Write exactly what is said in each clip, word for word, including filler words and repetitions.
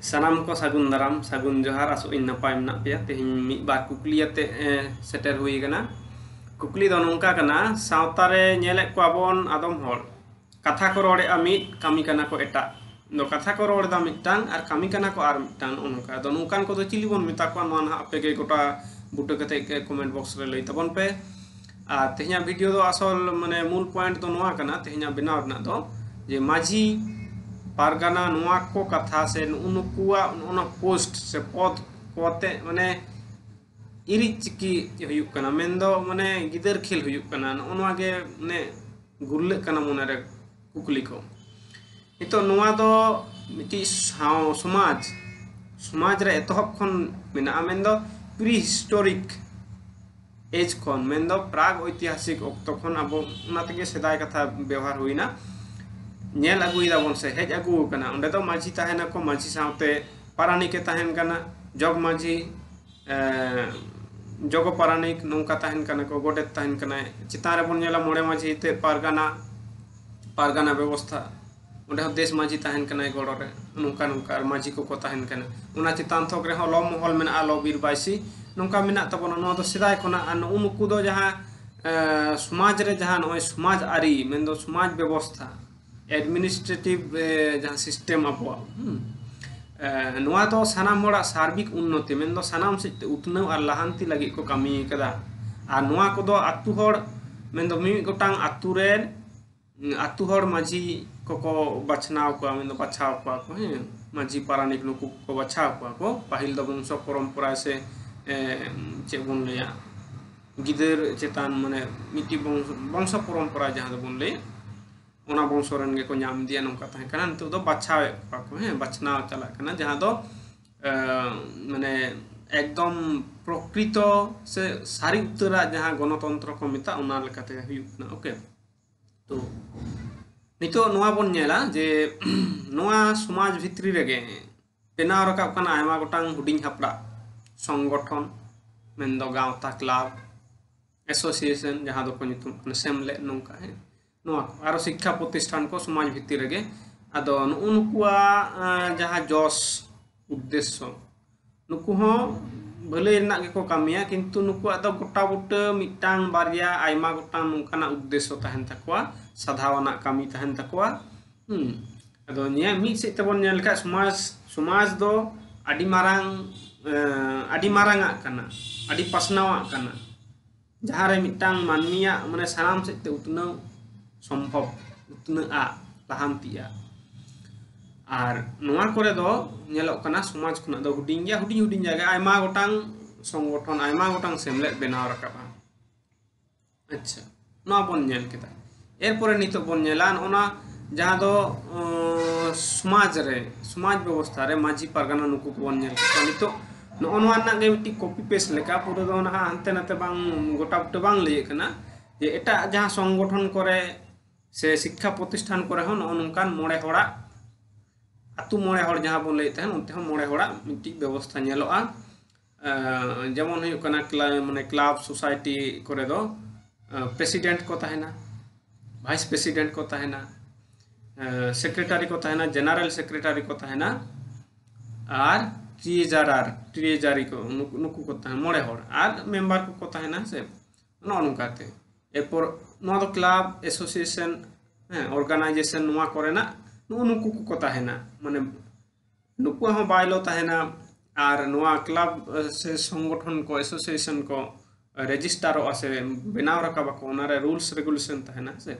ᱥᱟᱱᱟᱢ ᱠᱚ ᱥᱟᱹᱜᱩᱱ ᱫᱟᱨᱟᱢ, ᱥᱟᱹᱜᱩᱱ ᱡᱚᱦᱟᱨ, ᱟᱥᱚᱜ ᱤᱧ ᱱᱟᱯᱟᱭ ᱢᱮᱱᱟᱜ ᱯᱮᱭᱟ᱾ ᱛᱮᱦᱮᱧ ᱢᱤᱫ ᱵᱟᱨ ᱠᱩᱠᱞᱤ ᱟᱛᱮ, ᱮ, ᱥᱮᱴᱮᱨ ᱦᱩᱭ ᱟᱠᱟᱱᱟ᱾ ᱠᱩᱠᱞᱤ ᱫᱚ ᱱᱚᱝᱠᱟ ᱠᱟᱱᱟ, ᱥᱟᱶᱛᱟ ᱨᱮ ᱧᱮᱞᱮᱫ ᱠᱚᱣᱟ ᱵᱚᱱ ᱟᱫᱚᱢ ᱦᱚᱲ ᱠᱟᱛᱷᱟ ᱠᱚ ᱨᱚᱲᱮᱫᱼᱟ ᱢᱤᱫ, ᱠᱟᱹᱢᱤ ᱠᱟᱱᱟ ᱠᱚ ᱮᱴᱟᱜ᱾ ᱫᱚ ᱠᱟᱛᱷᱟ ᱠᱚ ᱨᱚᱲ ᱮᱫᱟ ᱢᱤᱫᱴᱟᱝ ᱟᱨ ᱠᱟᱹᱢᱤ ᱠᱟᱱᱟ ᱠᱚ ᱟᱨ ᱢᱤᱫᱴᱟᱝ, ᱱᱚᱜᱼᱚ ᱱᱚᱝᱠᱟ᱾ ᱟᱫᱚ ᱱᱚᱝᱠᱟᱱ ᱠᱚᱫᱚ ᱪᱤᱞᱤ ᱵᱚᱱ ᱢᱮᱛᱟ ᱠᱚᱣᱟ, ᱱᱚᱣᱟ ᱱᱟᱦᱟᱜ ᱟᱯᱮ ᱜᱮ ᱜᱚᱴᱟ ᱵᱩᱴᱟᱹ ᱠᱟᱛᱮ ᱜᱮ comment box ᱨᱮ ᱞᱟᱹᱭ ᱛᱟᱵᱚᱱ ᱯᱮ᱾ ᱟᱨ ᱛᱮᱦᱮᱧᱟᱜ video ᱫᱚ ᱟᱥᱚᱞ ᱢᱟᱱᱮ ᱢᱩᱞ point ᱫᱚ ᱱᱚᱣᱟ ᱠᱟᱱᱟ, ᱛᱮᱦᱮᱧᱟᱜ ᱵᱮᱱᱟᱣ ᱨᱮᱱᱟᱜ ᱫᱚ, ᱡᱮ ᱢᱟᱹᱡᱷᱤ ᱯᱟᱨᱜᱟᱱᱟ ᱱᱚᱣᱟ ᱠᱚ ᱠᱟᱛᱷᱟ ᱥᱮ ᱱᱩᱜᱼᱩ ᱱᱩᱠᱩᱣᱟᱜ ᱱᱚᱜᱼᱚ ᱱᱚᱣᱟ post ᱥᱮ ᱯᱚᱫ ᱠᱚᱛᱮ ᱢᱟᱱᱮ ᱤᱨᱤᱡ ᱪᱤᱠᱤ ᱦᱩᱭᱩᱜ ᱠᱟᱱᱟ, ᱢᱮᱱᱫᱚ ᱢᱟᱱᱮ ᱜᱤᱫᱟᱹᱨ ᱠᱷᱮᱞ ᱦᱩᱭᱩᱜ ᱠᱟᱱᱟ, ᱱᱚᱜᱼᱚ ᱱᱚᱣᱟ ᱜᱮ ᱢᱟᱱᱮ ᱜᱩᱨᱞᱟᱹᱜ ᱠᱟᱱᱟ ᱢᱚᱱᱮᱨᱮ ᱠᱩᱠᱞᱤ ᱠᱚ᱾ ᱱᱤᱛᱚᱜ ᱱᱚᱣᱟ ᱫᱚ ᱢᱤᱫᱴᱤᱡ ᱥᱟᱶ-, ᱥᱚᱢᱟᱡᱽ, ᱥᱚᱢᱟᱡᱽ ᱨᱮ ᱮᱛᱚᱦᱚᱵ ᱠᱷᱚᱱ ᱢᱮᱱᱟᱜᱼᱟ, ᱢᱮᱱᱫᱚ prehistoric age ᱠᱷᱚᱱ, ᱢᱮᱱᱫᱚ ᱯᱨᱟᱜᱽ ᱳᱭᱛᱤᱦᱟᱥᱤᱠ ᱚᱠᱛᱚ ᱠᱷᱚᱱ ᱟᱵᱚ ᱚᱱᱟ ᱛᱮᱜᱮ ᱥᱮᱫᱟᱭ ᱠᱟᱛᱷᱟ ᱵᱮᱣᱦᱟᱨ ᱦᱩᱭᱱᱟ, ᱧᱮᱞ ᱟᱹᱜᱩᱭ ᱫᱟᱵᱚᱱ ᱥᱮ ᱦᱮᱡ ᱟᱹᱜᱩ ᱟᱠᱟᱱᱟ᱾ ᱚᱸᱰᱮ ᱫᱚ ᱢᱟᱹᱡᱷᱤ ᱛᱟᱦᱮᱱᱟᱠᱚ, ᱢᱟᱹᱡᱷᱤ ᱥᱟᱶᱛᱮ ᱯᱟᱨᱟᱱᱤᱠ ᱮ ᱛᱟᱦᱮᱱ ᱠᱟᱱᱟ, ᱡᱚᱜᱽ ᱢᱟᱹᱡᱷᱤ, ᱮ, ᱡᱚᱜᱚ ᱯᱟᱨᱟᱱᱤᱠ ᱱᱚᱝᱠᱟ ᱛᱟᱦᱮᱱ ᱠᱟᱱᱟ ᱠᱚ, ᱜᱚᱰᱮᱛ ᱛᱟᱦᱮᱱ ᱠᱟᱱᱟᱭ, ᱪᱮᱛᱟᱱ ᱨᱮᱵᱚᱱ ᱧᱮᱞᱟ ᱢᱚᱬᱮ ᱢᱟᱹᱡᱷᱤ ᱛᱮ ᱯᱟᱨᱜᱟᱱᱟ, ᱯᱟᱨᱜᱟᱱᱟ ᱵᱮᱵᱚᱥᱛᱷᱟ, ᱚᱸᱰᱮ ᱦᱚᱸ ᱫᱮᱥ ᱢᱟᱹᱡᱷᱤ ᱛᱟᱦᱮᱱ ᱠᱟᱱᱟᱭ ᱜᱚᱲᱚ ᱨᱮ, ᱱᱚᱝᱠᱟ ᱱᱚᱝᱠᱟ ᱟᱨ ᱢᱟᱹᱡᱷᱤ ᱠᱚᱠᱚ ᱛᱟᱦᱮᱱ ᱠᱟᱱᱟ᱾ ᱚᱱᱟ ᱪᱮᱛᱟᱱ ᱛᱷᱚᱠ ᱨᱮᱦᱚᱸ ᱞᱚ ᱢᱚᱦᱚᱞ ᱢᱮᱱᱟᱜᱼᱟ, ᱞᱚ ᱵᱤᱨ ᱵᱟᱭᱥᱤ, ᱱᱚᱝᱠᱟ ᱢᱮᱱᱟᱜ ᱛᱟᱵᱚᱱᱟ᱾ ᱱᱚᱣᱟ ᱫᱚ ᱥᱮᱫᱟᱭ ᱠᱷᱚᱱᱟᱜ᱾ ᱟᱨ ᱱᱩᱜᱼᱩ ᱱᱩᱠᱩ ᱫᱚ ᱡᱟᱦᱟᱸ, ᱮ, ᱥᱚᱢᱟᱡᱽ ᱨᱮ ᱡᱟᱦᱟᱸ ᱱᱚᱜᱼᱚᱭ ᱥᱚᱢᱟᱡᱽ ᱟᱹᱨᱤ, ᱢᱮᱱᱫᱚ ᱥᱚᱢᱟᱡᱽ ᱵᱮᱵᱚᱥᱛᱷᱟ, administrative, ᱮ, ᱡᱟᱦᱟᱸ system ᱟᱵᱚᱣᱟᱜ, ᱦᱩᱸ, ᱮ, ᱱᱚᱣᱟ ᱫᱚ ᱥᱟᱱᱟᱢ ᱦᱚᱲᱟᱜ ᱥᱟᱨᱵᱤᱠ ᱩᱱᱱᱚᱛᱤ, ᱢᱮᱱᱫᱚ ᱥᱟᱱᱟᱢ ᱥᱮᱫ ᱛᱮ ᱩᱛᱱᱟᱹᱣ ᱟᱨ ᱞᱟᱦᱟᱱᱛᱤ ᱞᱟᱹᱜᱤᱫ ᱠᱚ ᱠᱟᱹᱢᱤ ᱠᱟᱫᱟ᱾ ᱟᱨ ᱱᱚᱣᱟ ᱠᱚᱫᱚ ᱟᱛᱳ ᱦᱚᱲ, ᱢᱮᱱᱫᱚ ᱢᱤᱢᱤᱫ ᱜᱚᱴᱟᱝ ᱟᱛᱳ ᱨᱮ, ᱟᱛᱳ ᱦᱚᱲ ᱢᱟᱹᱡᱷᱤ ᱠᱚᱠᱚ ᱵᱟᱪᱷᱱᱟᱣ ᱠᱚᱣᱟ, ᱢᱮᱱᱫᱚ ᱵᱟᱪᱷᱟᱣ ᱠᱚᱣᱟ ᱠᱚ, ᱦᱮᱸ, ᱢᱟᱹᱡᱷᱤ ᱯᱟᱨᱟᱱᱤᱠ ᱱᱩᱠᱩ ᱠᱚᱠᱚ ᱵᱟᱪᱷᱟᱣ ᱠᱚᱣᱟ ᱠᱚ᱾ ᱯᱟᱹᱦᱤᱞ ᱫᱚ ᱵᱚᱝᱥᱚ ᱯᱚᱨᱚᱢᱯᱚᱨᱟ ᱥᱮ, ᱮ, ᱪᱮᱫ ᱵᱚᱱ ᱞᱟᱹᱭᱟ, ᱜᱤᱫᱟᱹᱨ ᱪᱮᱛᱟᱱ, ᱢᱟᱱᱮ ᱢᱤᱫᱴᱤᱡ ᱵᱚᱝᱥᱚ, ᱵᱚᱝᱥᱚ ᱯᱚᱨᱚᱢᱯᱚᱨᱟ ᱡᱟᱦᱟᱸ ᱫᱚᱵᱚᱱ ᱞᱟᱹᱭᱟ, ᱚᱱᱟ ᱵᱚᱝᱥᱚ ᱨᱮᱱ ᱜᱮᱠᱚ ᱧᱟᱢ ᱤᱫᱤᱭᱟ, ᱱᱚᱝᱠᱟ ᱛᱟᱦᱮᱸ ᱠᱟᱱᱟ᱾ ᱱᱤᱛᱚᱜ ᱫᱚ ᱵᱟᱪᱷᱟᱣᱮᱫ ᱠᱚᱣᱟ ᱠᱚ, ᱦᱮᱸ, ᱵᱟᱪᱷᱱᱟᱣ ᱪᱟᱞᱟᱜ ᱠᱟᱱᱟ, ᱡᱟᱦᱟᱸ ᱫᱚ, ᱮ, ᱢᱟᱱᱮ ᱮᱠᱫᱚᱢ ᱯᱨᱚᱠᱨᱤᱛᱚ ᱥᱮ ᱥᱟᱹᱨᱤ ᱩᱛᱟᱹᱨᱟᱜ ᱡᱟᱦᱟᱸ ᱜᱚᱱᱚᱛᱚᱱᱛᱨᱚ ᱠᱚ ᱢᱮᱛᱟᱜ, ᱚᱱᱟ ᱞᱮᱠᱟᱛᱮ ᱦᱩᱭᱩᱜ ᱠᱟᱱᱟ᱾ ᱳᱠᱮ, ᱛᱚ ᱱᱤᱛᱚᱜ ᱱᱚᱣᱟ ᱵᱚᱱ ᱧᱮᱞᱟ ᱡᱮ ᱱᱚᱣᱟ ᱥᱚᱢᱟᱡᱽ ᱵᱷᱤᱛᱨᱤ ᱨᱮᱜᱮ ᱵᱮᱱᱟᱣ ᱨᱟᱠᱟᱵ ᱠᱟᱱᱟ ᱟᱭᱢᱟ ᱜᱚᱴᱟᱝ ᱦᱩᱰᱤᱧ ᱦᱟᱯᱲᱟᱜ ᱥᱚᱝᱜᱚᱴᱷᱚᱱ, ᱢᱮᱱᱫᱚ ᱜᱟᱶᱛᱟ, club, association, ᱡᱟᱦᱟᱸ ᱫᱚᱠᱚ ᱧᱩᱛᱩᱢ ᱠᱟᱱᱟ ᱥᱮᱢᱞᱮᱫ, ᱱᱚᱝᱠᱟ, ᱦᱮᱸ᱾ ᱱᱚᱣᱟ ᱠᱚ ᱟᱨᱚ ᱥᱤᱠᱠᱷᱟ ᱯᱨᱚᱛᱤᱥᱴᱷᱟᱱ ᱠᱚ ᱥᱚᱢᱟᱡᱽ ᱵᱷᱤᱛᱤᱨ ᱨᱮᱜᱮ ᱟᱫᱚ ᱱᱩᱜᱼᱩ ᱱᱩᱠᱩᱣᱟᱜ ᱡᱟᱦᱟᱸ ᱡᱚᱥ ᱩᱫᱽᱫᱮᱥᱥᱚ, ᱱᱩᱠᱩ ᱦᱚᱸ ᱵᱷᱟᱹᱞᱟᱹᱭ ᱨᱮᱱᱟᱜ ᱜᱮᱠᱚ ᱠᱟᱹᱢᱤᱭᱟ, ᱠᱤᱱᱛᱩ ᱱᱩᱠᱩᱣᱟᱜ ᱫᱚ ᱜᱚᱴᱟ ᱵᱩᱴᱟᱹ ᱢᱤᱫᱴᱟᱝ ᱵᱟᱨᱭᱟ ᱟᱭᱢᱟ ᱜᱚᱴᱟᱝ ᱱᱚᱝᱠᱟᱱᱟᱜ ᱩᱫᱽᱫᱮᱥᱥᱚ ᱛᱟᱦᱮᱱ ᱛᱟᱠᱚᱣᱟ, ᱥᱟᱫᱷᱟᱣᱟᱱᱟᱜ ᱠᱟᱹᱢᱤ ᱛᱟᱦᱮᱱ ᱛᱟᱠᱚᱣᱟ᱾ ᱦᱩᱸ᱾ ᱟᱫᱚ ᱱᱤᱭᱟᱹ ᱢᱤᱫ ᱥᱮᱫ ᱛᱮᱵᱚᱱ ᱧᱮᱞ ᱞᱮᱠᱷᱟᱱ ᱥᱚᱢᱟᱡᱽ, ᱥᱚᱢᱟᱡᱽ ᱫᱚ ᱟᱹᱰᱤ ᱢᱟᱨᱟᱝ, ᱟᱹᱰᱤ ᱢᱟᱨᱟᱝ ᱟᱜ ᱠᱟᱱᱟ, ᱟᱹᱰᱤ ᱯᱟᱥᱱᱟᱣᱟᱜ ᱠᱟᱱᱟ, ᱡᱟᱦᱟᱸ ᱨᱮ ᱢᱤᱫᱴᱟᱝ ᱢᱟᱹᱱᱢᱤᱭᱟᱜ ᱢᱟᱱᱮ ᱥᱟᱱᱟᱢ ᱥᱮᱫ ᱛᱮ ᱩᱛᱱᱟᱹᱣ ᱥᱚᱢᱵᱷᱚᱵ, ᱩᱛᱱᱟᱹᱜᱼᱟ, ᱞᱟᱦᱟᱱᱛᱤᱜᱼᱟ᱾ ᱟᱨ ᱱᱚᱣᱟ ᱠᱚᱨᱮ ᱫᱚ ᱧᱮᱞᱚᱜ ᱠᱟᱱᱟ ᱥᱚᱢᱟᱡᱽ ᱠᱷᱚᱱᱟᱜ ᱫᱚ ᱦᱩᱰᱤᱧ ᱜᱮᱭᱟ, ᱦᱩᱰᱤᱧ ᱦᱩᱰᱤᱧ ᱡᱟᱭᱜᱟ ᱟᱭᱢᱟ ᱜᱚᱴᱟᱝ ᱥᱚᱝᱜᱚᱴᱷᱚᱱ, ᱟᱭᱢᱟ ᱜᱚᱴᱟᱝ ᱥᱮᱢᱞᱮᱫ ᱵᱮᱱᱟᱣ ᱨᱟᱠᱟᱵᱼᱟ᱾ ᱟᱪᱪᱷᱟ, ᱱᱚᱣᱟ ᱵᱚᱱ ᱧᱮᱞ ᱠᱮᱫᱟ᱾ ᱮᱨᱯᱚᱨᱮ ᱱᱤᱛᱚᱜ ᱵᱚᱱ ᱧᱮᱞᱟ ᱱᱚᱜᱼᱚ ᱱᱟ ᱡᱟᱦᱟᱸ ᱫᱚ ᱥᱚᱢᱟᱡᱽ ᱨᱮ, ᱥᱚᱢᱟᱡᱽ ᱵᱮᱵᱚᱥᱛᱷᱟ ᱨᱮ ᱢᱟᱹᱡᱷᱤ ᱯᱟᱨᱜᱟᱱᱟ ᱱᱩᱠᱩ ᱠᱚᱵᱚᱱ ᱧᱮᱞ ᱠᱮᱫ ᱠᱚᱣᱟ᱾ ᱱᱤᱛᱚᱜ ᱱᱚᱜᱼᱚ ᱱᱚᱣᱟ ᱨᱮᱱᱟᱜ ᱜᱮ ᱢᱤᱫᱴᱤᱡ ᱠᱚᱯᱤ ᱯᱮᱥᱴ ᱞᱮᱠᱟ, ᱯᱩᱨᱟᱹ ᱫᱚ ᱱᱟᱦᱟᱜ ᱦᱟᱱᱛᱮ ᱱᱟᱛᱮ ᱵᱟᱝ, ᱜᱚᱴᱟ ᱵᱩᱴᱟᱹ ᱵᱟᱝ ᱞᱟᱹᱭᱟᱹᱜ ᱠᱟᱱᱟ, ᱡᱮ ᱮᱴᱟᱜ ᱡᱟᱦᱟᱸ ᱥᱚᱝᱜᱚᱴᱷᱚᱱ ᱠᱚᱨᱮ ᱥᱮ ᱥᱤᱠᱠᱷᱟ ᱯᱨᱚᱛᱤᱥᱴᱷᱟᱱ ᱠᱚᱨᱮ ᱦᱚᱸ ᱱᱚᱜᱼᱚ ᱱᱚᱝᱠᱟᱱ ᱢᱚᱬᱮ ᱦᱚᱲᱟᱜ, ᱟᱹᱛᱩ ᱢᱚᱬᱮ ᱦᱚᱲ ᱡᱟᱦᱟᱸ ᱵᱚᱱ ᱞᱟᱹᱭᱮᱫ ᱛᱟᱦᱮᱸᱱ, ᱚᱱᱛᱮ ᱦᱚᱸ ᱢᱚᱬᱮ ᱦᱚᱲᱟᱜ ᱢᱤᱫᱴᱤᱡ ᱵᱮᱵᱚᱥᱛᱷᱟ ᱧᱮᱞᱚᱜᱼᱟ᱾ ᱡᱮᱢᱚᱱ ᱦᱩᱭᱩᱜ ᱠᱟᱱᱟ ᱢᱟᱱᱮ ᱠᱞᱟᱵᱽ ᱥᱳᱥᱟᱭᱴᱤ ᱠᱚᱨᱮ ᱫᱚ ᱯᱨᱮᱥᱤᱰᱮᱱᱴ ᱠᱚ ᱛᱟᱦᱮᱱᱟ, ᱵᱷᱟᱭᱤᱥ ᱯᱨᱮᱥᱤᱰᱮᱱᱴ ᱠᱚ ᱛᱟᱦᱮᱱᱟ, ᱥᱮᱠᱨᱮᱴᱟᱨᱤ ᱠᱚ ᱛᱟᱦᱮᱱᱟ, ᱡᱮᱱᱟᱨᱮᱞ ᱥᱮᱠᱨᱮᱴᱟᱨᱤ ᱠᱚ ᱛᱟᱦᱮᱱᱟ, ᱟᱨ ᱴᱨᱮᱡᱟᱨᱟᱨ, ᱴᱨᱮᱡᱟᱨᱤ ᱠᱚ, ᱱᱩᱠᱩ ᱠᱚ ᱛᱟᱦᱮᱱᱟ ᱢᱚᱬᱮ ᱦᱚᱲ, ᱟᱨ ᱢᱮᱢᱵᱟᱨ ᱠᱚᱠᱚ ᱛᱟᱦᱮᱱᱟ ᱥᱮ, ᱱᱚᱜᱼᱚ ᱱᱚᱝᱠᱟᱛᱮ᱾ ᱮᱨᱯᱚᱨ ᱱᱚᱣᱟ ᱫᱚ ᱠᱞᱟᱵᱽ, ᱮᱥᱳᱥᱤᱭᱮᱥᱚᱱ, ᱦᱮᱸ, ᱚᱨᱜᱟᱱᱟᱭᱡᱮᱥᱚᱱ, ᱱᱚᱣᱟ ᱠᱚᱨᱮᱱᱟᱜ ᱱᱩᱜᱼᱩ ᱱᱩᱠᱩ ᱠᱚᱠᱚ ᱛᱟᱦᱮᱱᱟ, ᱢᱟᱱᱮ ᱱᱩᱠᱩᱣᱟᱜ ᱦᱚᱸ ᱵᱟᱭᱞᱚ ᱛᱟᱦᱮᱱᱟ᱾ ᱟᱨ ᱱᱚᱣᱟ ᱠᱞᱟᱵᱽ ᱥᱮ ᱥᱚᱝᱜᱚᱴᱷᱚᱱ ᱠᱚ, ᱮᱥᱳᱥᱤᱭᱮᱥᱚᱱ ᱠᱚ ᱨᱮᱡᱤᱥᱴᱟᱨᱚᱜᱼᱟ ᱥᱮ ᱵᱮᱱᱟᱣ ᱨᱟᱠᱟᱵ ᱟᱠᱚ, ᱚᱱᱟᱨᱮ ᱨᱩᱞᱥ ᱨᱮᱜᱩᱞᱮᱥᱚᱱ ᱛᱟᱦᱮᱱᱟ ᱥᱮ᱾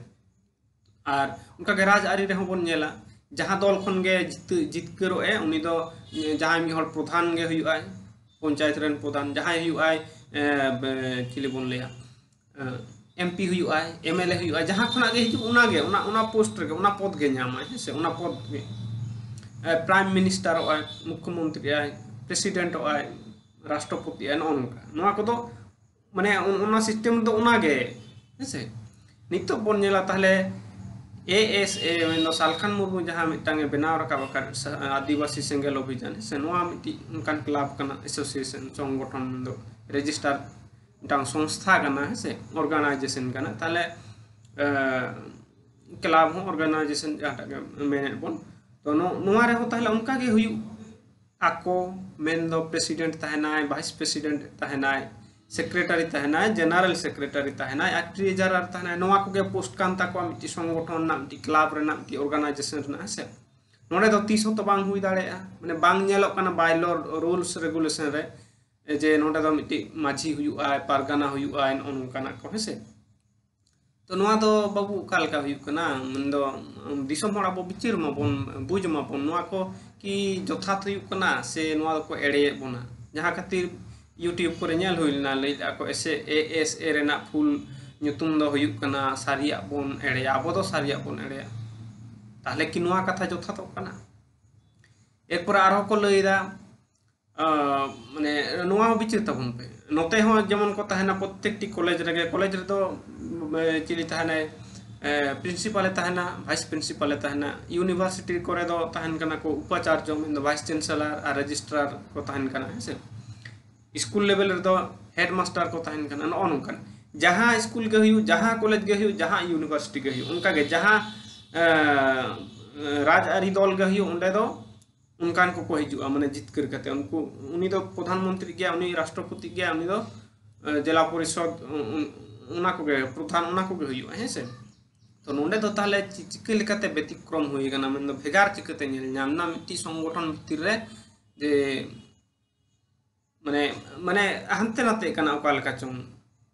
ᱟᱨ ᱚᱱᱠᱟᱜᱮ ᱨᱟᱡᱽ ᱟᱹᱨᱤ ᱨᱮᱦᱚᱸ ᱵᱚᱱ ᱧᱮᱞᱟ, ᱡᱟᱦᱟᱸ ᱫᱚᱞ ᱠᱷᱚᱱ ᱜᱮ ᱡᱤᱛᱟᱹ-, ᱡᱤᱛᱠᱟᱹᱨᱚᱜ ᱮ, ᱩᱱᱤ ᱫᱚ ᱡᱟᱦᱟᱸᱭ ᱢᱤᱫ ᱦᱚᱲ ᱯᱨᱚᱫᱷᱟᱱ ᱜᱮ ᱦᱩᱭᱩᱜ ᱟᱭ, ᱯᱚᱧᱪᱟᱭᱮᱛ ᱨᱮᱱ ᱯᱨᱚᱫᱷᱟᱱ, ᱡᱟᱦᱟᱸᱭ ᱦᱩᱭᱩᱜ ᱟᱭ, ᱮ, ᱵᱮ-, ᱪᱤᱞᱤ ᱵᱚᱱ ᱞᱟᱹᱭᱟ, ᱮᱢᱯᱤ ᱦᱩᱭᱩᱜ ᱟᱭ, ᱮᱢᱮᱞᱮ ᱦᱩᱭᱩᱜ ᱟᱭ, ᱡᱟᱦᱟᱸ ᱠᱷᱚᱱᱟᱜ ᱜᱮ ᱦᱤᱡᱩᱜ, ᱚᱱᱟᱜᱮ, ᱚᱱᱟ, ᱚᱱᱟ ᱯᱳᱥᱴ ᱨᱮᱜᱮ, ᱚᱱᱟ ᱯᱚᱫᱽ ᱜᱮ ᱧᱟᱢᱟᱭ, ᱦᱮᱸ ᱥᱮ, ᱚᱱᱟ ᱯᱚᱫᱽ ᱜᱮ᱾ ᱮ, ᱯᱨᱟᱭᱤᱢ ᱢᱤᱱᱤᱥᱴᱟᱨᱚᱜ ᱟᱭ, ᱢᱩᱠᱠᱷᱚᱢᱚᱱᱛᱨᱤᱜ ᱟᱭ, ᱯᱨᱮᱥᱤᱰᱮᱱᱴᱚᱜ ᱟᱭ, ᱨᱟᱥᱴᱨᱚᱯᱚᱛᱤᱜ ᱟᱭ, ᱱᱚᱜᱼᱚ ᱱᱚᱝᱠᱟ᱾ ᱱᱚᱣᱟ ᱠᱚᱫᱚ ᱢᱟᱱᱮ ᱚᱱ-, ᱚᱱᱟ ᱥᱤᱥᱴᱮᱢ ᱫᱚ ᱚᱱᱟᱜᱮ, ᱦᱮᱸ ᱥᱮ᱾ ᱱᱤᱛᱚᱜ ᱵᱚᱱ ᱧᱮᱞᱟ ᱛᱟᱦᱞᱮ ᱮ ᱮᱥ ᱮ, ᱢᱮᱱᱫᱚ ᱥᱟᱞᱠᱷᱟᱱ ᱢᱩᱨᱢᱩ ᱡᱟᱦᱟᱸ ᱢᱤᱫᱴᱟᱝ ᱮ ᱵᱮᱱᱟᱣ ᱨᱟᱠᱟᱵ ᱟᱠᱟᱫ ᱥᱟ-, ᱟᱹᱫᱤᱵᱟᱹᱥᱤ ᱥᱮᱸᱜᱮᱞ ᱚᱵᱷᱤᱡᱟᱱ, ᱦᱮᱸ ᱥᱮ, ᱱᱚᱣᱟ ᱢᱤᱫᱴᱤᱡ ᱚᱱᱠᱟᱱ ᱠᱞᱟᱵᱽ ᱠᱟᱱᱟ, ᱮᱥᱳᱥᱤᱭᱮᱥᱚᱱ, ᱥᱚᱝᱜᱚᱴᱷᱚᱱ, ᱢᱮᱱᱫᱚ ᱨᱮᱡᱤᱥᱴᱟᱨ ᱢᱤᱫᱴᱟᱝ ᱥᱚᱝᱥᱛᱷᱟ ᱠᱟᱱᱟ, ᱦᱮᱸ ᱥᱮ, ᱚᱨᱜᱟᱱᱟᱭᱡᱮᱥᱚᱱ ᱠᱟᱱᱟ᱾ ᱛᱟᱦᱞᱮ, ᱮ, ᱠᱞᱟᱵᱽ ᱦᱚᱸ, ᱚᱨᱜᱟᱱᱟᱭᱡᱮᱥᱚᱱ ᱡᱟᱦᱟᱸᱴᱟᱜ ᱜᱮ ᱢᱮᱱᱮᱫ ᱵᱚᱱ, ᱛᱚ ᱱᱚ-, ᱱᱚᱣᱟ ᱨᱮᱦᱚᱸ ᱛᱟᱦᱚᱞᱮ ᱚᱱᱠᱟ ᱜᱮ ᱦᱩᱭᱩᱜ ᱟᱠᱚ, ᱢᱮᱱᱫᱚ ᱯᱨᱮᱥᱤᱰᱮᱱᱴ ᱛᱟᱦᱮᱱᱟᱭ, ᱵᱷᱟᱭᱤᱥ ᱯᱨᱮᱥᱤᱰᱮᱱᱴ ᱛᱟᱦᱮᱱᱟᱭ, ᱥᱮᱠᱨᱮᱴᱟᱨᱤ ᱛᱟᱦᱮᱱᱟᱭ, ᱡᱮᱱᱟᱨᱟᱞ ᱥᱮᱠᱨᱮᱴᱟᱨᱤ ᱛᱟᱦᱮᱱᱟᱭ, ᱟᱨ ᱴᱨᱮᱡᱟᱨᱟᱨ ᱛᱟᱦᱮᱱᱟᱭ᱾ ᱱᱚᱣᱟ ᱠᱚᱜᱮ ᱯᱳᱥᱴ ᱠᱟᱱ ᱛᱟᱠᱚᱣᱟ ᱢᱤᱫᱴᱤᱡ ᱥᱚᱝᱜᱚᱴᱷᱚᱱ ᱨᱮᱱᱟᱜ, ᱢᱤᱫᱴᱤᱡ ᱠᱞᱟᱵᱽ ᱨᱮᱱᱟᱜ, ᱢᱤᱫᱴᱤᱡ ᱚᱨᱜᱟᱱᱟᱭᱡᱮᱥᱚᱱ ᱨᱮᱱᱟᱜ, ᱦᱮᱸ ᱥᱮ᱾ ᱱᱚᱰᱮ ᱫᱚ ᱛᱤᱥ ᱦᱚᱸᱛᱚ ᱵᱟᱝ ᱦᱩᱭ ᱫᱟᱲᱮᱭᱟᱜᱼᱟ, ᱢᱟᱱᱮ ᱵᱟᱝ ᱧᱮᱞᱚᱜ ᱠᱟᱱᱟ ᱵᱟᱭ ᱞᱚ ᱨᱩᱞᱥ ᱨᱮᱜᱩᱞᱮᱥᱚᱱ ᱨᱮ ᱡᱮ ᱱᱚᱰᱮ ᱫᱚ ᱢᱤᱫᱴᱤᱡ ᱢᱟᱹᱡᱷᱤ ᱦᱩᱭᱩᱜᱼᱟᱭ, ᱯᱟᱨᱜᱟᱱᱟ ᱦᱩᱭᱩᱜᱼᱟᱭ, ᱱᱚᱜᱼᱚ ᱱᱚᱝᱠᱟᱱᱟᱜ ᱠᱚ, ᱦᱮᱸ ᱥᱮ᱾ ᱛᱚ ᱱᱚᱣᱟ ᱫᱚ ᱵᱟᱹᱵᱩ ᱚᱠᱟ ᱞᱮᱠᱟ ᱦᱩᱭᱩᱜ ᱠᱟᱱᱟ? ᱢᱮᱱᱫᱚ ᱫᱤᱥᱚᱢ ᱦᱚᱲ ᱟᱵᱚ ᱵᱤᱪᱟᱹᱨ ᱢᱟᱵᱚᱱ, ᱵᱩᱡᱽ ᱢᱟᱵᱚᱱ, ᱱᱚᱣᱟ ᱠᱚ ᱠᱤ ᱡᱚᱛᱷᱟᱛ ᱦᱩᱭᱩᱜ ᱠᱟᱱᱟ ᱥᱮ ᱱᱚᱣᱟ ᱫᱚᱠᱚ ᱮᱲᱮᱭᱮᱫ ᱵᱚᱱᱟ? ᱡᱟᱦᱟᱸ ᱠᱷᱟᱹᱛᱤᱨ YouTube ᱠᱚᱨᱮ ᱧᱮᱞ ᱦᱩᱭ ᱞᱮᱱᱟ, ᱞᱟᱹᱭ ᱞᱮᱫᱼᱟ ᱠᱚ ᱮᱥᱮ, ᱮ ᱮᱥ ᱮ ᱨᱮᱱᱟᱜ ᱯᱷᱩᱞ ᱧᱩᱛᱩᱢ ᱫᱚ ᱦᱩᱭᱩᱜ ᱠᱟᱱᱟ ᱥᱟᱹᱨᱤᱭᱟᱜ ᱵᱚᱱ ᱮᱲᱮᱭᱟ, ᱟᱵᱚ ᱫᱚ ᱥᱟᱹᱨᱤᱭᱟᱜ ᱵᱚᱱ ᱮᱲᱮᱭᱟ᱾ ᱛᱟᱦᱚᱞᱮ ᱠᱤ ᱱᱚᱣᱟ ᱠᱟᱛᱷᱟ ᱡᱚᱛᱷᱟᱛᱚᱜ ᱠᱟᱱᱟ? ᱮᱨᱯᱚᱨᱮ ᱟᱨᱦᱚᱸ ᱠᱚ ᱞᱟᱹᱭᱫᱟ, ᱟᱸ, ᱢᱟᱱᱮ ᱱᱚᱣᱟ ᱦᱚᱸ ᱵᱤᱪᱟᱹᱨ ᱛᱟᱵᱚᱱ ᱯᱮ᱾ ᱱᱚᱛᱮ ᱦᱚᱸ ᱡᱮᱢᱚᱱ ᱠᱚ ᱛᱟᱦᱮᱱᱟ ᱯᱨᱚᱛᱮᱠᱴᱤ ᱠᱚᱞᱮᱡᱽ ᱨᱮᱜᱮ, ᱠᱚᱞᱮᱡᱽ ᱨᱮᱫᱚ, ᱮ, ᱪᱤᱞᱤ ᱛᱟᱦᱮᱱᱟᱭ, ᱮ, ᱯᱨᱤᱱᱥᱤᱯᱟᱞᱮ ᱛᱟᱦᱮᱱᱟ, ᱵᱷᱟᱭᱤᱥ ᱯᱨᱤᱱᱥᱤᱯᱟᱞᱮ ᱛᱟᱦᱮᱱᱟ, ᱤᱭᱩᱱᱤᱵᱷᱟᱨᱥᱤᱴᱤ ᱠᱚᱨᱮ ᱫᱚ ᱛᱟᱦᱮᱱ ᱠᱟᱱᱟ ᱠᱚ ᱩᱯᱟᱪᱟᱨᱡᱚ, ᱢᱮᱱᱫᱚ ᱵᱷᱟᱭᱤᱥ ᱪᱟᱱᱥᱮᱞᱟᱨ ᱟᱨ ᱨᱮᱡᱤᱥᱴᱨᱟᱨ ᱠᱚ ᱛᱟᱦᱮᱱ ᱠᱟᱱᱟ, ᱦᱮᱸ ᱥᱮ᱾ ᱥᱠᱩᱞ ᱞᱮᱵᱮᱞ ᱨᱮᱫᱚ ᱦᱮᱰᱢᱟᱥᱴᱟᱨ ᱠᱚ ᱛᱟᱦᱮᱱ ᱠᱟᱱᱟ, ᱱᱚᱜᱼᱚ ᱱᱚᱝᱠᱟᱱ᱾ ᱡᱟᱦᱟᱸ ᱥᱠᱩᱞ ᱜᱮ ᱦᱩᱭᱩᱜ, ᱡᱟᱦᱟᱸ ᱠᱚᱞᱮᱡᱽ ᱜᱮ ᱦᱩᱭᱩᱜ, ᱡᱟᱦᱟᱸ ᱤᱭᱩᱱᱤᱵᱷᱟᱨᱥᱤᱴᱤ ᱜᱮ ᱦᱩᱭᱩᱜ, ᱚᱱᱠᱟᱜᱮ ᱡᱟᱦᱟᱸ, ᱮ, ᱨᱟᱡᱽᱟᱹᱨᱤ ᱫᱚᱞ ᱜᱮ ᱦᱩᱭᱩᱜ, ᱚᱸᱰᱮ ᱫᱚ ᱚᱱᱠᱟᱱ ᱠᱚᱠᱚ ᱦᱤᱡᱩᱜᱼᱟ, ᱢᱟᱱᱮ ᱡᱤᱛᱠᱟᱹᱨ ᱠᱟᱛᱮ᱾ ᱩᱱᱠᱩ, ᱩᱱᱤ ᱫᱚ ᱯᱨᱚᱫᱷᱟᱱ ᱢᱚᱱᱛᱨᱤ ᱜᱮᱭᱟ, ᱩᱱᱤ ᱨᱟᱥᱴᱨᱚᱯᱚᱛᱤ ᱜᱮᱭᱟ, ᱩᱱᱤ ᱫᱚ, ᱮ, ᱡᱮᱞᱟ ᱯᱚᱨᱤᱥᱚᱫ, ᱩ-, ᱩ-, ᱚᱱᱟ ᱠᱚᱜᱮ, ᱯᱨᱚᱫᱷᱟᱱ ᱚᱱᱟ ᱠᱚᱜᱮ ᱦᱩᱭᱩᱜᱼᱟ, ᱦᱮᱸ ᱥᱮ᱾ ᱛᱚ ᱱᱚᱸᱰᱮ ᱫᱚ ᱛᱟᱦᱚᱞᱮ ᱪᱤ-, ᱪᱤᱠᱟᱹ ᱞᱮᱠᱟᱛᱮ ᱵᱮᱛᱤᱠᱨᱚᱢ ᱦᱩᱭ ᱟᱠᱟᱱᱟ, ᱢᱮᱱᱫᱚ ᱵᱷᱮᱜᱟᱨ ᱪᱤᱠᱟᱹᱛᱮ ᱧᱮᱞ ᱧᱟᱢ ᱮᱱᱟ ᱢᱤᱫᱴᱤᱡ ᱥᱚᱝᱜᱚᱴᱷᱚᱱ ᱵᱷᱤᱛᱤᱨ ᱨᱮ ᱡᱮ ᱢᱟᱱᱮ, ᱢᱟᱱᱮ ᱦᱟᱱᱛᱮ ᱱᱟᱛᱮ ᱠᱟᱱᱟ ᱚᱠᱟ ᱞᱮᱠᱟ ᱪᱚᱝ᱾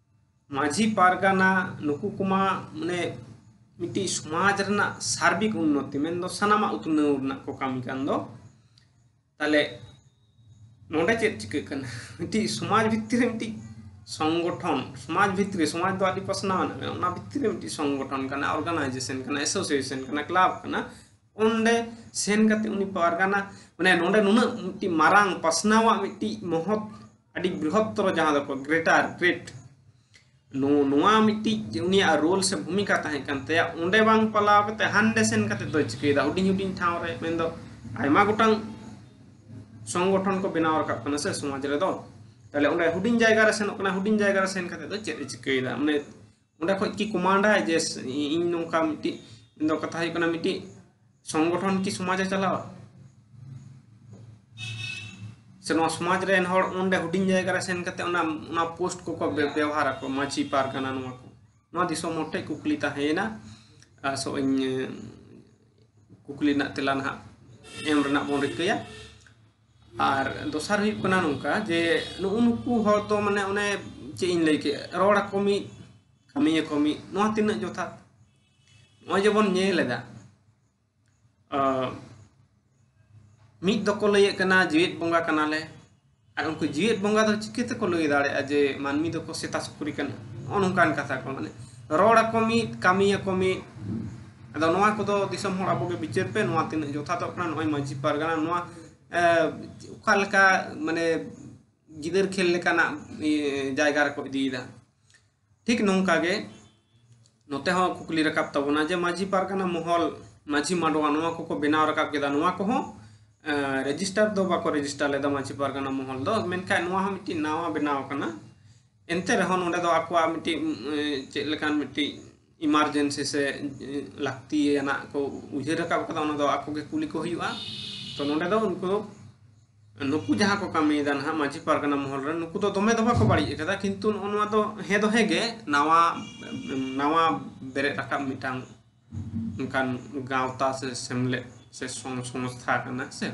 ᱢᱟᱹᱡᱷᱤ ᱯᱟᱨᱜᱟᱱᱟ ᱱᱩᱠᱩ ᱠᱚᱢᱟ ᱢᱟᱱᱮ ᱢᱤᱫᱴᱤᱡ ᱥᱚᱢᱟᱡᱽ ᱨᱮᱱᱟᱜ ᱥᱟᱨᱵᱤᱠ ᱩᱱᱱᱚᱛᱤ, ᱢᱮᱱᱫᱚ ᱥᱟᱱᱟᱢᱟᱜ ᱩᱛᱱᱟᱹᱣ ᱨᱮᱱᱟᱜ ᱠᱚ ᱠᱟᱹᱢᱤ ᱠᱟᱱ ᱫᱚ᱾ ᱛᱟᱦᱞᱮ ᱱᱚᱰᱮ ᱪᱮᱫ ᱪᱤᱠᱟᱹᱜ ᱠᱟᱱᱟ? ᱢᱤᱫᱴᱤᱡ ᱥᱚᱢᱟᱡᱽ ᱵᱷᱤᱛᱨᱤ ᱨᱮ ᱢᱤᱫᱴᱤᱡ ᱥᱚᱝᱜᱚᱴᱷᱚᱱ, ᱥᱚᱢᱟᱡᱽ ᱵᱷᱤᱛᱨᱤ, ᱥᱚᱢᱟᱡᱽ ᱫᱚ ᱟᱹᱰᱤ ᱯᱟᱥᱱᱟᱣ ᱟᱱᱟᱜ ᱠᱟᱱᱟ, ᱚᱱᱟ ᱵᱷᱤᱛᱨᱤ ᱨᱮ ᱢᱤᱫᱴᱤᱡ ᱥᱚᱝᱜᱚᱴᱷᱚᱱ ᱠᱟᱱᱟ, ᱚᱨᱜᱟᱱᱟᱭᱡᱮᱥᱚᱱ ᱠᱟᱱᱟ, ᱮᱥᱳᱥᱤᱭᱮᱥᱚᱱ ᱠᱟᱱᱟ, ᱠᱞᱟᱵᱽ ᱠᱟᱱᱟ, ᱚᱸᱰᱮ ᱥᱮᱱ ᱠᱟᱛᱮ ᱩᱱᱤ ᱯᱟᱨᱜᱟᱱᱟ, ᱢᱟᱱᱮ ᱱᱚᱰᱮ ᱱᱩᱱᱟᱹᱜ ᱢᱤᱫᱴᱤᱡ ᱢᱟᱨᱟᱝ ᱯᱟᱥᱱᱟᱣᱟᱜ ᱢᱤᱫᱴᱤᱡ ᱢᱚᱦᱚᱛ, ᱟᱹᱰᱤ ᱵᱨᱤᱦᱚᱛᱛᱚᱨ, ᱡᱟᱦᱟᱸ ᱫᱚᱠᱚ ᱜᱨᱮᱴᱟᱨ, ᱜᱨᱮᱴ, ᱱᱚ-, ᱱᱚᱣᱟ ᱢᱤᱫᱴᱤᱡ ᱩᱱᱤᱭᱟᱜ ᱨᱳᱞ ᱥᱮ ᱵᱷᱩᱢᱤᱠᱟ ᱛᱟᱦᱮᱸ ᱠᱟᱱ ᱛᱟᱭᱟ, ᱚᱸᱰᱮ ᱵᱟᱝ ᱯᱟᱞᱟᱣ ᱠᱟᱛᱮ ᱦᱟᱸᱰᱮ ᱥᱮᱱ ᱠᱟᱛᱮ ᱫᱚᱭ ᱪᱤᱠᱟᱹᱭᱮᱫᱟ? ᱦᱩᱰᱤᱧ ᱦᱩᱰᱤᱧ ᱴᱷᱟᱶ ᱨᱮ, ᱢᱮᱱᱫᱚ ᱟᱭᱢᱟ ᱜᱚᱴᱟᱝ ᱥᱚᱝᱜᱚᱴᱷᱚᱱ ᱠᱚ ᱵᱮᱱᱟᱣ ᱨᱟᱠᱟᱵ ᱠᱟᱱᱟ ᱥᱮ ᱥᱚᱢᱟᱡᱽ ᱨᱮᱫᱚ᱾ ᱛᱟᱦᱞᱮ ᱚᱸᱰᱮ ᱦᱩᱰᱤᱧ ᱡᱟᱭᱜᱟ ᱨᱮ ᱥᱮᱱᱚᱜ ᱠᱟᱱᱟ, ᱦᱩᱰᱤᱧ ᱡᱟᱭᱜᱟ ᱨᱮ ᱥᱮᱱ ᱠᱟᱛᱮ ᱫᱚ ᱪᱮᱫ ᱮ ᱪᱤᱠᱟᱹᱭᱮᱫᱟ? ᱢᱟᱱᱮ ᱚᱸᱰᱮ ᱠᱷᱚᱡ ᱠᱤ ᱠᱚᱢᱟᱱᱰᱟᱭ ᱡᱮ ᱤᱧ ᱱᱚᱝᱠᱟ ᱢᱤᱫᱴᱤᱡ, ᱢᱮᱱᱫᱚ ᱠᱟᱛᱷᱟ ᱦᱩᱭᱩᱜ ᱠᱟᱱᱟ, ᱢᱤᱫᱴᱤᱡ ᱥᱚᱝᱜᱚᱴᱷᱚᱱ ᱠᱤ ᱥᱚᱢᱟᱡᱽ ᱮ ᱪᱟᱞᱟᱣᱟ? ᱥᱮ ᱱᱚᱣᱟ ᱥᱚᱢᱟᱡᱽ ᱨᱮᱱ ᱦᱚᱲ ᱚᱸᱰᱮ ᱦᱩᱰᱤᱧ ᱡᱟᱭᱜᱟ ᱨᱮ ᱥᱮᱱ ᱠᱟᱛᱮ ᱚᱱᱟ, ᱚᱱᱟ ᱯᱳᱥᱴ ᱠᱚᱠᱚ ᱵᱮ-, ᱵᱮᱣᱦᱟᱨᱟᱠᱚ, ᱢᱟᱹᱡᱷᱤ ᱯᱟᱨᱜᱟᱱᱟ, ᱱᱚᱣᱟ ᱠᱚ? ᱱᱚᱣᱟ ᱫᱤᱥᱚᱢ ᱦᱚᱲ ᱴᱷᱮᱱ ᱠᱩᱠᱞᱤ ᱛᱟᱦᱮᱸᱭᱮᱱᱟ᱾ ᱟᱥᱚᱜ ᱟᱹᱧ, ᱮ, ᱠᱩᱠᱞᱤ ᱨᱮᱱᱟᱜ ᱛᱮᱞᱟ ᱱᱟᱦᱟᱜ ᱮᱢ ᱨᱮᱱᱟᱜ ᱵᱚᱱ ᱨᱤᱠᱟᱹᱭᱟ᱾ ᱟᱨ ᱫᱚᱥᱟᱨ ᱦᱩᱭᱩᱜ ᱠᱟᱱᱟ ᱱᱚᱝᱠᱟ ᱡᱮ ᱱᱩᱜᱼᱩ ᱱᱩᱠᱩ ᱦᱚᱲ ᱫᱚ ᱢᱟᱱᱮ ᱚᱱᱮ ᱪᱮᱫ ᱤᱧ ᱞᱟᱹᱭ ᱠᱮᱫ, ᱨᱚᱲ ᱟᱠᱚ ᱢᱤᱫ, ᱠᱟᱹᱢᱤᱭᱟᱠᱚ ᱢᱤᱫ, ᱱᱚᱣᱟ ᱛᱤᱱᱟᱹᱜ ᱡᱚᱛᱷᱟᱛ? ᱱᱚᱜᱼᱚᱭ ᱡᱮᱵᱚᱱ ᱧᱮᱞ ᱮᱫᱟ, ᱟᱸ, ᱢᱤᱫ ᱫᱚᱠᱚ ᱞᱟᱹᱭᱮᱫ ᱠᱟᱱᱟ ᱡᱮᱣᱮᱫ ᱵᱚᱸᱜᱟ ᱠᱟᱱᱟᱞᱮ, ᱟᱨ ᱩᱱᱠᱩ ᱡᱮᱣᱮᱫ ᱵᱚᱸᱜᱟ ᱫᱚ ᱪᱤᱠᱟᱹ ᱛᱮᱠᱚ ᱞᱟᱹᱭ ᱫᱟᱲᱮᱭᱟᱜᱼᱟ ᱡᱮ ᱢᱟᱹᱱᱢᱤ ᱫᱚᱠᱚ ᱥᱮᱛᱟ ᱥᱩᱠᱨᱤ ᱠᱟᱱᱟ? ᱱᱚᱜᱼᱚ ᱱᱚᱝᱠᱟᱱ ᱠᱟᱛᱷᱟ ᱠᱚ, ᱢᱟᱱᱮ ᱨᱚᱲ ᱟᱠᱚ ᱢᱤᱫ, ᱠᱟᱹᱢᱤᱭᱟᱠᱚ ᱢᱤᱫ᱾ ᱟᱫᱚ ᱱᱚᱣᱟ ᱠᱚᱫᱚ ᱫᱤᱥᱚᱢ ᱦᱚᱲ ᱟᱵᱚ ᱜᱮ ᱵᱤᱪᱟᱹᱨ ᱯᱮ, ᱱᱚᱣᱟ ᱛᱤᱱᱟᱹᱜ ᱡᱚᱛᱷᱟᱛᱚᱜ ᱠᱟᱱᱟ᱾ ᱱᱚᱜᱼᱚᱭ ᱢᱟᱹᱡᱷᱤ ᱯᱟᱨᱜᱟᱱᱟ ᱱᱚᱣᱟ, ᱮ, ᱚᱠᱟ ᱞᱮᱠᱟ, ᱢᱟᱱᱮ ᱜᱤᱫᱟᱹᱨ ᱠᱷᱮᱞ ᱞᱮᱠᱟᱱᱟᱜ, ᱮ, ᱡᱟᱭᱜᱟ ᱨᱮᱠᱚ ᱤᱫᱤᱭᱮᱫᱟ᱾ ᱴᱷᱤᱠ ᱱᱚᱝᱠᱟ ᱜᱮ ᱱᱚᱛᱮ ᱦᱚᱸ ᱠᱩᱠᱞᱤ ᱨᱟᱠᱟᱵ ᱛᱟᱵᱚᱱᱟ ᱡᱮ ᱢᱟᱹᱡᱷᱤ ᱯᱟᱨᱜᱟᱱᱟ ᱢᱚᱦᱚᱞ, ᱢᱟᱹᱡᱷᱤ ᱢᱟᱰᱣᱟ, ᱱᱚᱣᱟ ᱠᱚᱠᱚ ᱵᱮᱱᱟᱣ ᱨᱟᱠᱟᱵ ᱠᱮᱫᱟ, ᱱᱚᱣᱟ ᱠᱚᱦᱚᱸ, ᱮ, ᱨᱮᱡᱤᱥᱴᱟᱨ ᱫᱚ ᱵᱟᱠᱚ ᱨᱮᱡᱤᱥᱴᱟᱨ ᱞᱮᱫᱟ ᱢᱟᱹᱡᱷᱤ ᱯᱟᱨᱜᱟᱱᱟ ᱢᱚᱦᱚᱞ ᱫᱚ, ᱢᱮᱱᱠᱷᱟᱱ ᱱᱚᱣᱟ ᱦᱚᱸ ᱢᱤᱫᱴᱤᱡ ᱱᱟᱣᱟ ᱵᱮᱱᱟᱣ ᱟᱠᱟᱱᱟ᱾ ᱮᱱᱛᱮ ᱨᱮᱦᱚᱸ ᱱᱚᱰᱮ ᱫᱚ ᱟᱠᱚᱣᱟᱜ ᱢᱤᱫᱴᱤᱡ, ᱮ, ᱪᱮᱫ ᱞᱮᱠᱟᱱ ᱢᱤᱫᱴᱤᱡ ᱤᱢᱟᱨᱡᱮᱱᱥᱤ ᱥᱮ, ᱮ, ᱞᱟᱹᱠᱛᱤᱭᱟᱱᱟᱜ ᱠᱚ ᱩᱭᱦᱟᱹᱨ ᱨᱟᱠᱟᱵ ᱠᱟᱫᱟ, ᱚᱱᱟ ᱫᱚ ᱟᱠᱚ ᱜᱮ ᱠᱩᱞᱤ ᱠᱚ ᱦᱩᱭᱩᱜᱼᱟ᱾ ᱛᱚ ᱱᱚᱰᱮ ᱫᱚ ᱩᱱᱠᱩ ᱫᱚ, ᱱᱩᱠᱩ ᱡᱟᱦᱟᱸ ᱠᱚ ᱠᱟᱹᱢᱤᱭᱮᱫᱟ ᱱᱟᱦᱟᱜ ᱢᱟᱹᱡᱷᱤ ᱯᱟᱨᱜᱟᱱᱟ ᱢᱚᱦᱚᱞ ᱨᱮᱱ, ᱱᱩᱠᱩ ᱫᱚ ᱫᱚᱢᱮ ᱫᱚ ᱵᱟᱠᱚ ᱵᱟᱹᱲᱤᱡ ᱟᱠᱟᱫᱟ, ᱠᱤᱱᱛᱩ ᱱᱚᱜᱼᱚ ᱱᱚᱣᱟ ᱫᱚ ᱦᱮᱸ ᱫᱚ ᱦᱮᱸ ᱜᱮ, ᱱᱟᱣᱟ, ᱱᱟᱣᱟ ᱵᱮᱨᱮᱫ ᱨᱟᱠᱟᱵ ᱢᱤᱫᱴᱟᱝ ᱚᱱᱠᱟᱱ ᱜᱟᱶᱛᱟ ᱥᱮ ᱥᱮᱢᱞᱮᱫ ᱥᱮ ᱥᱚᱝ-, ᱥᱚᱝᱥᱛᱷᱟ ᱠᱟᱱᱟ ᱥᱮ᱾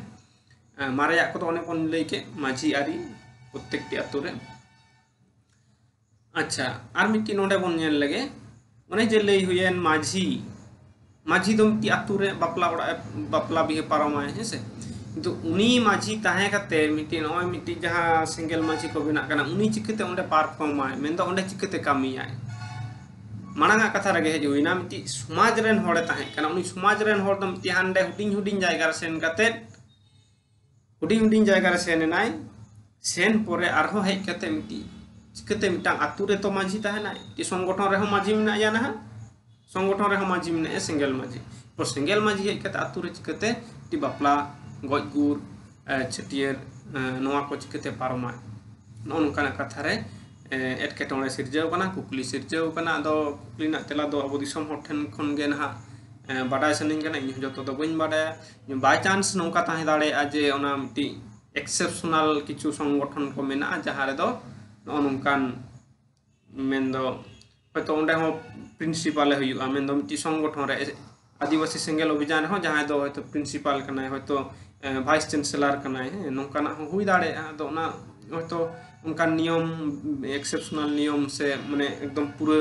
ᱮ, ᱢᱟᱨᱮᱭᱟᱜ ᱠᱚᱫᱚ ᱚᱱᱮ ᱵᱚᱱ ᱞᱟᱹᱭ ᱠᱮᱫ, ᱢᱟᱹᱡᱷᱤ ᱟᱹᱨᱤ ᱯᱨᱚᱛᱮᱠᱴᱤ ᱟᱛᱳ ᱨᱮ᱾ ᱟᱪᱪᱷᱟ, ᱟᱨ ᱢᱤᱫᱴᱤᱡ ᱱᱚᱰᱮ ᱵᱚᱱ ᱧᱮᱞ ᱞᱮᱜᱮ, ᱚᱱᱮ ᱡᱮ ᱞᱟᱹᱭ ᱦᱩᱭᱮᱱ ᱢᱟᱹᱡᱷᱤ, ᱢᱟᱹᱡᱷᱤ ᱫᱚ ᱢᱤᱫᱴᱤᱡ ᱟᱛᱳ ᱨᱮ ᱵᱟᱯᱞᱟ ᱚᱲᱟᱜ ᱮ, ᱵᱟᱯᱞᱟ ᱵᱤᱦᱟᱹ ᱯᱟᱨᱚᱢᱟᱭ, ᱦᱮᱸ ᱥᱮ? ᱠᱤᱱᱛᱩ ᱩᱱᱤ ᱢᱟᱹᱡᱷᱤ ᱛᱟᱦᱮᱸ ᱠᱟᱛᱮ ᱢᱤᱫᱴᱤᱡ, ᱱᱚᱜᱼᱚᱭ ᱢᱤᱫᱴᱤᱡ ᱡᱟᱦᱟᱸ ᱥᱮᱸᱜᱮᱞ ᱢᱟᱹᱡᱷᱤ ᱠᱚ ᱵᱮᱱᱟᱜ ᱠᱟᱱᱟ, ᱩᱱᱤ ᱪᱤᱠᱟᱹᱛᱮ ᱚᱸᱰᱮ ᱯᱟᱨᱯᱷᱚᱨᱢᱟᱭ, ᱢᱮᱱᱫᱚ ᱚᱸᱰᱮ ᱪᱤᱠᱟᱹᱛᱮ ᱠᱟᱹᱢᱤᱭᱟᱭ? ᱢᱟᱲᱟᱝ ᱟᱜ ᱠᱟᱛᱷᱟ ᱨᱮᱜᱮ ᱦᱮᱡ ᱦᱩᱭᱱᱟ, ᱢᱤᱫᱴᱤᱡ ᱥᱚᱢᱟᱡᱽ ᱨᱮᱱ ᱦᱚᱲᱮ ᱛᱟᱦᱮᱸ ᱠᱟᱱᱟ, ᱩᱱᱤ ᱥᱚᱢᱟᱡᱽ ᱨᱮᱱ ᱦᱚᱲ ᱫᱚ ᱢᱤᱫᱴᱤᱡ ᱦᱟᱸᱰᱮ ᱦᱩᱰᱤᱧ ᱦᱩᱰᱤᱧ ᱡᱟᱭᱜᱟ ᱨᱮ ᱥᱮᱱ ᱠᱟᱛᱮ, ᱦᱩᱰᱤᱧ ᱦᱩᱰᱤᱧ ᱡᱟᱭᱜᱟ ᱨᱮ ᱥᱮᱱ ᱮᱱᱟᱭ, ᱥᱮᱱ ᱯᱚᱨᱮ ᱟᱨᱦᱚᱸ ᱦᱮᱡ ᱠᱟᱛᱮ ᱢᱤᱫᱴᱤᱡ, ᱪᱤᱠᱟᱹᱛᱮ ᱢᱤᱫᱴᱟᱝ ᱟᱛᱳ ᱨᱮᱛᱚ ᱢᱟᱹᱡᱷᱤ ᱛᱟᱦᱮᱱᱟᱭ, ᱢᱤᱫᱴᱤᱡ ᱥᱚᱝᱜᱚᱴᱷᱚᱱ ᱨᱮᱦᱚᱸ ᱢᱟᱹᱡᱷᱤ ᱢᱮᱱᱟᱭᱟ ᱱᱟᱦᱟᱜ, ᱥᱚᱝᱜᱚᱴᱷᱚᱱ ᱨᱮᱦᱚᱸ ᱢᱟᱹᱡᱷᱤ ᱢᱮᱱᱟᱭᱟ, ᱥᱮᱸᱜᱮᱞ ᱢᱟᱹᱡᱷᱤ᱾ ᱛᱚ ᱥᱮᱸᱜᱮᱞ ᱢᱟᱹᱡᱷᱤ ᱦᱮᱡ ᱠᱟᱛᱮ ᱟᱛᱳ ᱨᱮ ᱪᱤᱠᱟᱹᱛᱮ ᱢᱤᱫᱴᱤᱡ ᱵᱟᱯᱞᱟ, ᱜᱚᱡ ᱜᱩᱨ, ᱮ, ᱪᱷᱟᱹᱴᱭᱟᱹᱨ, ᱮ, ᱱᱚᱣᱟ ᱠᱚ ᱪᱤᱠᱟᱹᱛᱮ ᱯᱟᱨᱚᱢᱟᱭ? ᱱᱚᱜᱼᱚ ᱱᱚᱝᱠᱟᱱᱟᱜ ᱠᱟᱛᱷᱟ ᱨᱮ, ᱮᱴᱠᱮᱴᱚᱬᱮ ᱥᱤᱨᱡᱟᱹᱣ ᱠᱟᱱᱟ, ᱠᱩᱠᱞᱤ ᱥᱤᱨᱡᱟᱹᱣ ᱠᱟᱱᱟ᱾ ᱟᱫᱚ ᱠᱩᱠᱞᱤ ᱨᱮᱱᱟᱜ ᱛᱮᱞᱟ ᱫᱚ ᱟᱵᱚ ᱫᱤᱥᱚᱢ ᱦᱚᱲ ᱴᱷᱮᱱ ᱠᱷᱚᱱ ᱜᱮ ᱱᱟᱦᱟᱜ ᱵᱟᱰᱟᱭ ᱥᱟᱱᱟᱧ ᱠᱟᱱᱟ, ᱤᱧ ᱦᱚᱸ ᱡᱚᱛᱚ ᱫᱚ ᱵᱟᱹᱧ ᱵᱟᱰᱟᱭᱟ᱾ By chance ᱱᱚᱝᱠᱟ ᱛᱟᱦᱮᱸ ᱫᱟᱲᱮᱭᱟᱜᱼᱟ ᱡᱮ ᱚᱱᱟ ᱢᱤᱫᱴᱤᱡ exceptional ᱠᱤᱪᱷᱩ ᱥᱚᱝᱜᱚᱴᱷᱚᱱ ᱠᱚ ᱢᱮᱱᱟᱜᱼᱟ, ᱡᱟᱦᱟᱸ ᱨᱮᱫᱚ ᱱᱚᱜᱼᱚ ᱱᱚᱝᱠᱟᱱ, ᱢᱮᱱᱫᱚ ᱦᱚᱭᱛᱳ ᱚᱸᱰᱮ ᱦᱚᱸ principal ᱮ ᱦᱩᱭᱩᱜᱼᱟ, ᱢᱮᱱᱫᱚ ᱢᱤᱫᱴᱤᱡ ᱥᱚᱝᱜᱚᱴᱷᱚᱱ ᱨᱮ ᱟᱹᱫᱤᱵᱟᱹᱥᱤ ᱥᱮᱸᱜᱮᱞ ᱚᱵᱷᱤᱡᱟᱱ ᱨᱮᱦᱚᱸ ᱡᱟᱦᱟᱸᱭ ᱫᱚ ᱦᱚᱭᱛᱳ principal ᱠᱟᱱᱟᱭ, ᱦᱚᱭᱛᱳ vice chancellor ᱠᱟᱱᱟᱭ, ᱦᱮᱸ, ᱱᱚᱝᱠᱟᱱᱟᱜ ᱦᱚᱸ ᱦᱩᱭ ᱫᱟᱲᱮᱭᱟᱜᱼᱟ᱾ ᱟᱫᱚ ᱚᱱᱟ ᱦᱚᱭᱛᱳ ᱚᱱᱠᱟᱱ ᱱᱤᱭᱚᱢ, exceptional ᱱᱤᱭᱚᱢ ᱥᱮ ᱢᱟᱱᱮ ᱮᱠᱫᱚᱢ ᱯᱩᱨᱟᱹ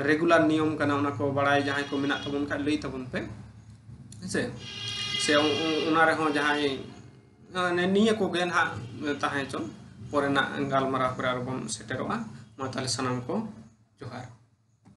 regular ᱱᱤᱭᱚᱢ ᱠᱟᱱᱟ, ᱚᱱᱟ ᱠᱚ ᱵᱟᱲᱟᱭ ᱡᱟᱦᱟᱸᱭ ᱠᱚ ᱢᱮᱱᱟᱜ ᱛᱟᱵᱚᱱ ᱠᱷᱟᱡ ᱞᱟᱹᱭ ᱛᱟᱵᱚᱱ ᱯᱮ, ᱦᱮᱸᱥᱮ? ᱥᱮ ᱚᱱᱟ ᱨᱮᱦᱚᱸ ᱡᱟᱦᱟᱸᱭ, ᱱᱤᱭᱟᱹ ᱠᱚᱜᱮ ᱱᱟᱦᱟᱜ ᱛᱟᱦᱮᱸ ᱦᱚᱪᱚᱱ, ᱯᱚᱨᱮᱱᱟᱜ ᱜᱟᱞᱢᱟᱨᱟᱣ ᱠᱚᱨᱮ ᱟᱨᱚ ᱵᱚᱱ ᱥᱮᱴᱮᱨᱚᱜᱼᱟ᱾ ᱢᱟ ᱛᱟᱦᱚᱞᱮ ᱥᱟᱱᱟᱢ ᱠᱚ ᱡᱚᱦᱟᱨ᱾